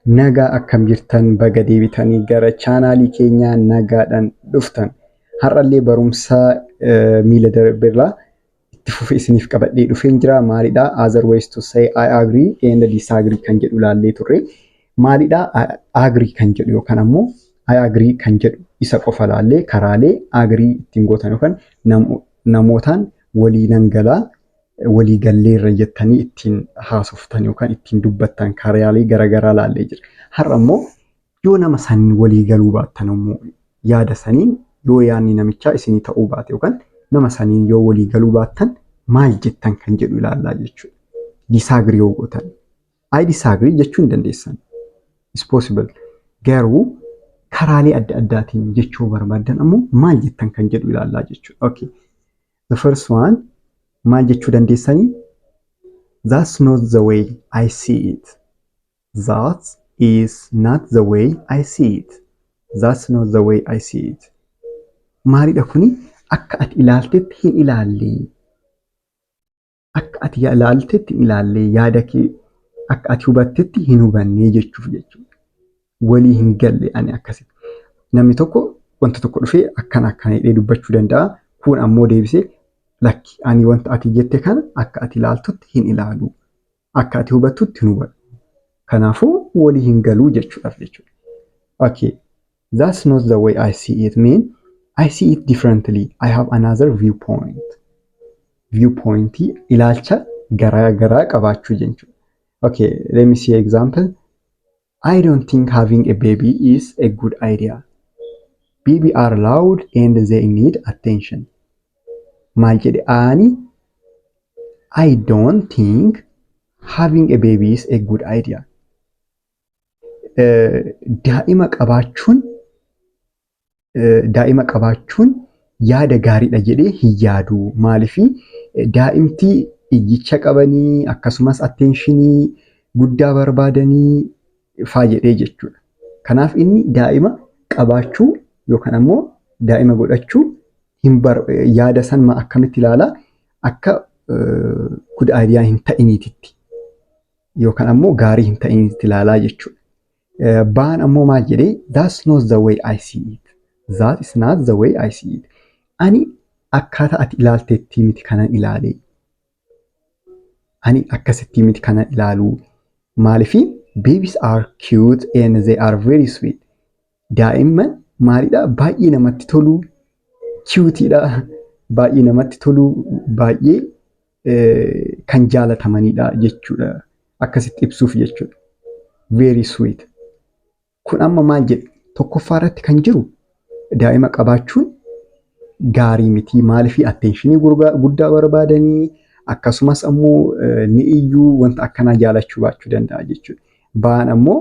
Nagaa, akkam jirtan? Baga deebitanii gara chaanaalii keenyaa nagaadhaan dhuftan. Har'allee barumsa miila darbirraa itti fufee isiniif qabadhee dhufeen jira. Maalidhaa? "Other ways to say I agree and disagree" kan jedhu ilaallee turre. Maalidhaa? "Agree" kan jedhu yookaan ammoo "I agree" kan jedhu isa qofa laallee, karaalee agree ittiin gootan yookaan namootaan walii nan galaa, walii galleerra jettanii ittiin haasoftan yookaan ittiin dubbattan karaalee garaagaraa laallee jira. Har'a immoo yoo nama saniin walii galuu baattan immoo, yaada saniin yoo yaadni namichaa isinii ta'uu baate yookaan nama saniin yoo walii galuu baattan maal jettan kan jedhu ilaallaa jechuudha. Disagree yoo gootan. "I disagree" jechuu hin dandeessan. It's possible. Garuu karaalee adda addaatiin jechuu barbaaddan ammoo maal jettan kan jedhu ilaallaa jechuudha. Okay. The first one, maal jechuu dandeessanii? "That's not the way I see it. That is not the way I see it. That's not the way I see it." Maalidha kuni? Akka ati ilaaltetti hin ilaalle. Akka ati ilaaltetti hin ilaalle, yaada kee akka ati hubattetti hin hubanne jechuuf jechuudha. Walii hin galle ani akkasitti. Namni tokko wanta tokko dhufee akkana akkana jedhee dubbachuu danda'a. Kun ammoo deebisee, "Lakki, ani wanta ati jette kana akka ati ilaaltutti hin ilaalu. Akka ati hubattutti hin hubadhu. Kanaafuu walii hin galuu" jechuudhaaf jechuudha. Okay. "That's not the way I see it" mean I see it differently. I have another viewpoint. Viewpoint, ilaalcha garaa garaa qabaachuu jechuudha. Okay, let me see example. I don't think having a baby is a good idea. Baby are loud and they need attention. Maal jedhe ani? I don't think having a baby is a good idea. Daa'ima qabaachuun yaada gaariidha jedhee hin yaadu. Maaliifii? Daa'imti iyyicha qabanii akkasumas attentionii guddaa barbaadanii faa jedhee jechuudha. Kanaaf inni daa'ima qabaachuu yookaan ammoo daa'ima godhachuu hin yaada san akkamitti ilaalaa? Akka good idea hin ta'iniititti yookaan ammoo gaarii hin ta'iniitti ilaalaa jechuudha. Baan ammoo maal jedhee? "That's not the way I see it. That is not the way I see it." Ani akkaataa ati ilaalteetti miti kanan ilaalee. Ani akkasitti miti kanan ilaalu. Maaliifii? Babies are cute and they are very sweet. Daa'imman maalidha? Baay'ee namatti tolu. Cuteiidha. Baay'ee namatti tolu. Baay'ee kan jaalatamanidha jechuudha. Akkasitti ibsuuf jechuudha. Very sweet. Kun amma maal jedhe? Tokkoffaa irratti kan jiru daa'ima qabaachuun gaarii miti. Maaliifii? Attentionii guddaa barbaadanii, akkasumas ammoo ni iyyuu, wanta akkanaa jaalachuu baachuu danda'a jechuudha. Baan ammoo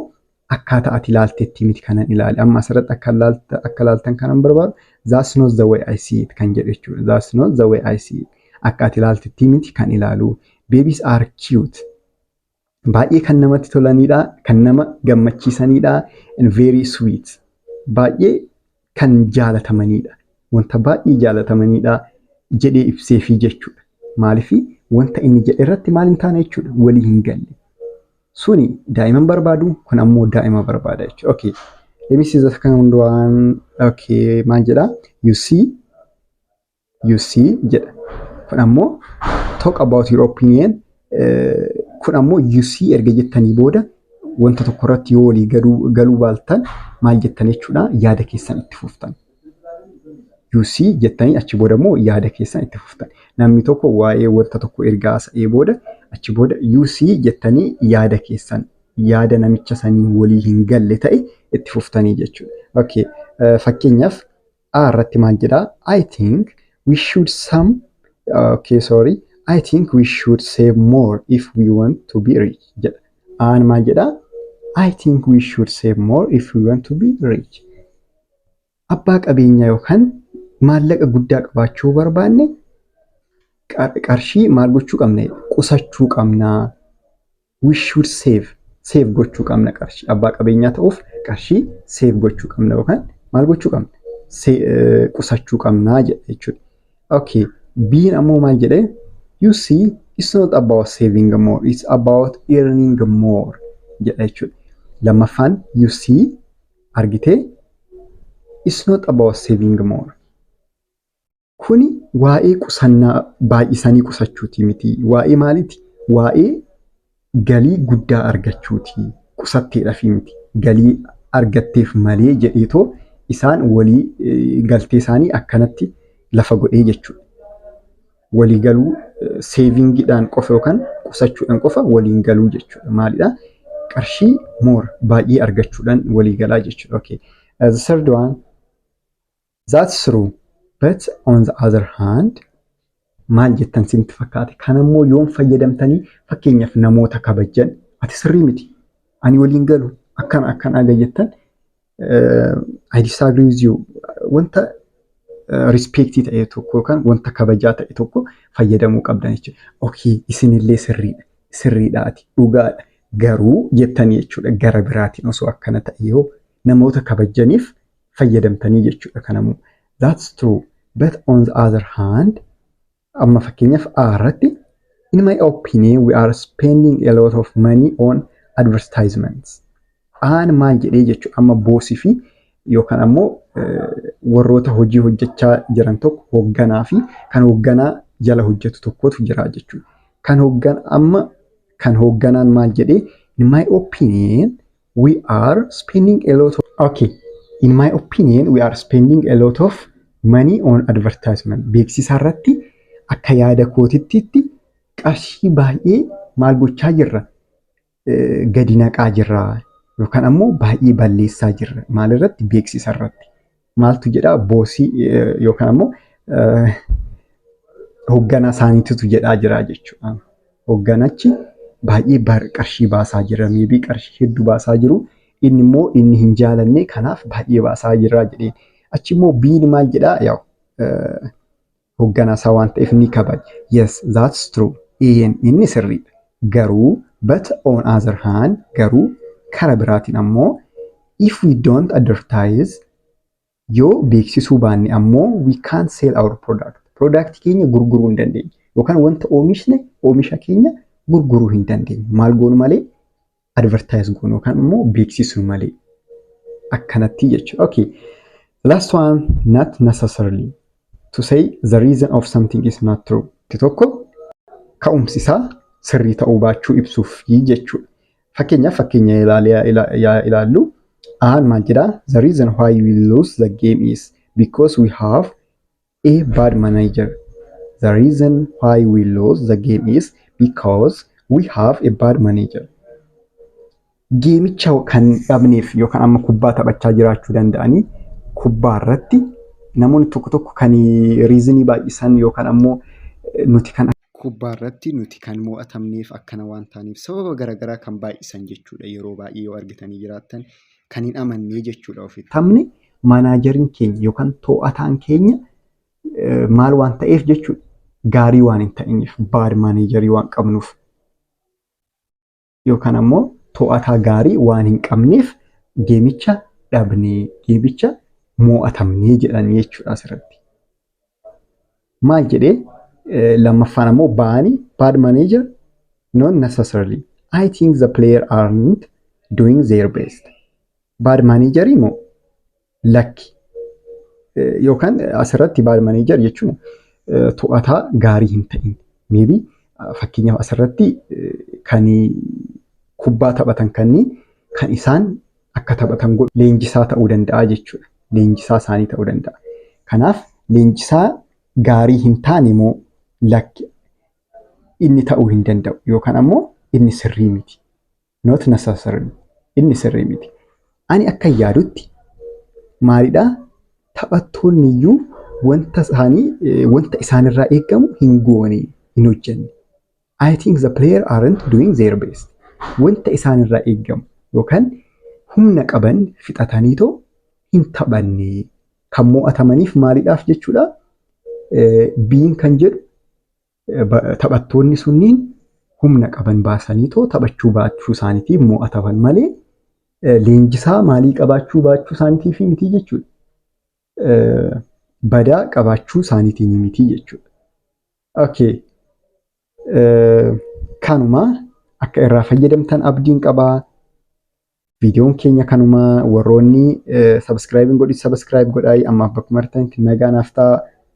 akkaataa ati ilaaltetti miti kanan ilaale. Amma asirratti akka ilaaltan kanan barbaadu "That's not the way I see it" kan jedhu jechuudha. That's not the way I see it. Akka ati ilaaltetti miti kan ilaalu. Babies are cute. Baay'ee kan namatti tolanidha. Kan nama gammachiisanidha. And very sweet. Baay'ee kan jaalatamanidha. Wanta baay'ee jaalatamanidha jedhee ibseefii jechuudha. Maaliifii? Wanta inni jedhe irratti maal hin taane jechuudha? Walii hin galle. Suni daa'ima barbaadu, kun ammoo daa'ima barbaada jechuudha. Okay. Let me see the second one. Okay, maal jedha? "You see", "you see" jedha. Kun ammoo talk about your opinion. Kun ammoo "you see" erga jettanii booda wanta tokko irratti yoo walii galuu baaltan maal jettan jechuudha? Yaada keessan itti fuftan. "You see" jettanii achi booda immoo yaada keessan itti fuftan. Namni tokko waa'ee wanta tokko erga haasa'ee booda, achi booda "you see" jettanii yaada keessan, yaada namicha sanii walii hin galle ta'e itti fuftanii jechuudha. Okay. Fakkeenyaaf A irratti maal jedhaa? I think we should some okay, sorry, I think we should save more if we want to be rich" jedha. Aan maal jedhaa? I think we should save more if we want to be rich. Abbaa qabeenyaa yookaan maallaqa guddaa qabaachuu barbaanne qarshii maal gochuu qabna? Qusachuu qabna. We should save. Save gochuu qabna qarshii. Abbaa qabeenyaa ta'uuf qarshii save gochuu qabna yookaan maal gochuu qabna? Qusachuu qabnaa jedha jechuudha. Okay. B'n ammoo maal jedhee? "You see, it's not about saving more, it's about earning more" jedha jechuudha. Lammaffaan, "You see," argitee, "it's not about saving more." Kuni waa'ee qusannaa baay'isanii qusachuuti miti. Waa'ee maaliiti? Waa'ee galii guddaa argachuuti. Qusatteedhaaf miti. Galii argatteef malee jedheetoo isaan walii galtee isaanii akkanatti lafa godhee jechuudha. Walii galuu savingiidhaan qofa yookaan qusachuudhaan qofa waliin galuu jechuudha. Maalidhaa? Qarshii more baay'ee argachuudhaan walii galaa jechuudha. Okay. The third one, "That's true. But on the other hand," maal jettan isinitti fakkaate? Kanammoo yoom fayyadamtanii? Fakkeenyaaf namoota kabajan, "Ati sirrii miti, ani waliin galu, akkana akkana" aga jettan, "I disagree with you," wanta respectii ta'e tokko yookaan wanta kabajaa ta'e tokko fayyadamuu qabdan jechuudha. "Okay, isinillee sirriidha, sirriidha, ati dhugaadha garuu" jettanii jechuudha. Gara biraatiin osoo akkana ta'e yoo namoota kabajaniif fayyadamtanii jechuudha kanammoo. "That's true. But on the other hand," amma fakkeenyaaf A irratti, "In my opinion, we are spending a lot of money on advertisements." Aan maal jedhee jechuudha? Amma bossii fi yookaan ammoo warroota hojii hojjechaa jiran tokko, hoogganaa fi kan hoogganaa jala hojjetu tokkotu jira jechuudha. Kan hooggan amma kan hoogganaan maal jedhee? "In my opinion, we are spending a lot of," okay, "In my opinion, we are spending a lot of money on advertisement." Beeksisa irratti akka yaada kootittitti qarshii baay'ee maal gochaa jirra? Gadi naqaa jirra yookaan ammoo baay'ee balleessaa jirra. Maalirratti? Beeksisa irratti. Maaltu jedhaa? Bossii yookaan ammoo hoogganaa isaaniitu jedhaa jira jechuudha. Hoogganachi baay'ee qarshii baasaa jira. Maybe qarshii hedduu baasaa jiru. Inni immoo inni hin jaalanne, kanaaf baay'ee baasaa jira jedheen. Achi immoo B'n maal jedhaa? Yaa'u hoogganaa isaa waan ta'eef ni kabaja. "Yes, that's true." Een, inni sirriidha. Garuu, "but on other hand," garuu kara biraatiin ammoo, "if we don't advertise," yoo beeksisuu baanne ammoo, "we can't sell our product." Product keenya gurguruu hin dandeenyu. Yookaan wanta oomishne, oomisha keenya gurguruu hin dandeenyu. Maal goonu malee? Advertise goonu yookaan immoo beeksisuu malee. Akkanatti jechuudha. Okay. Last one, "not necessarily." To say the reason of something is not true. Tokko ka'umsi isaa sirrii ta'uu baachuu ibsuuf jechuudha. Fakkeenyaaf fakkeenya ilaallu. Aan maal jedhaa? "The reason why we lose the game is because we have a bad manager." The reason why we lose the game is because we have a bad manager. Gameicha kan dhabneef yookaan amma kubbaa taphachaa jiraachuu danda'anii, kubbaa irratti namoonni tokko tokko kan reasonii baay'isan yookaan ammoo nuti kan kubbaa irratti nuti kan mo'atamneef akkana waan ta'aniif sababa garaagaraa kan baay'isan jechuudha. Yeroo baay'ee yoo argitanii jiraattan kan hin amannee jechuudha ofitti. Taphni manageriin keenya yookaan to'ataan keenya maal waan ta'eef jechuudha? Gaarii waan hin ta'iniif, bad managerii waan qabnuuf yookaan ammoo to'ataa gaarii waan hin qabneef gameicha dhabnee, gameicha mo'atamnee jedhanii jechuudha asirratti. Maal jedhee lammaffaan ammoo ba'anii? "Bad manager? Not necessarily. I think the player aren't doing their best." Bad manager moo? Lakki. Yookaan asirratti bad manager jechuun to'ataa gaarii hin ta'in. Maybe fakkeenyaaf asirratti kan kubbaa taphatan kanneen kan isaan akka taphatan godhu leenjisaa ta'uu danda'a jechuudha. Leenjisaa isaanii ta'uu danda'a. Kanaaf leenjisaa gaarii hin taane moo? Lakki, inni ta'uu hin danda'u yookaan ammoo inni sirrii miti. Not necessarily, inni sirrii miti. Ani akka yaadutti maalidhaa? Taphattoonni iyyuu wanta isaanii wanta isaanirraa eegamu hin goone, hin hojjenne. I think the player aren't doing their best. Wanta isaanirraa eegamu yookaan humna qaban fixataniitoo hin taphanne. Kan mo'atamaniif maaliidhaaf jechuudha? B'n kan jedhu taphattoonni sunniin humna qaban baasaniitoo taphachuu baachuu isaaniitiif mo'ataman malee leenjisaa maalii qabaachuu baachuu isaaniitiif miti jechuudha. Badaa qabaachuu isaaniitiin miti jechuudha. Okay. Kanuma akka irraa fayyadamtan abdiin qabaa. Viidiyoon keenya kanuma. Warroonni subscribe godhi, subscribe godhaa. Ammaaf bakkuma argitanitti nagaa naaf ta'a.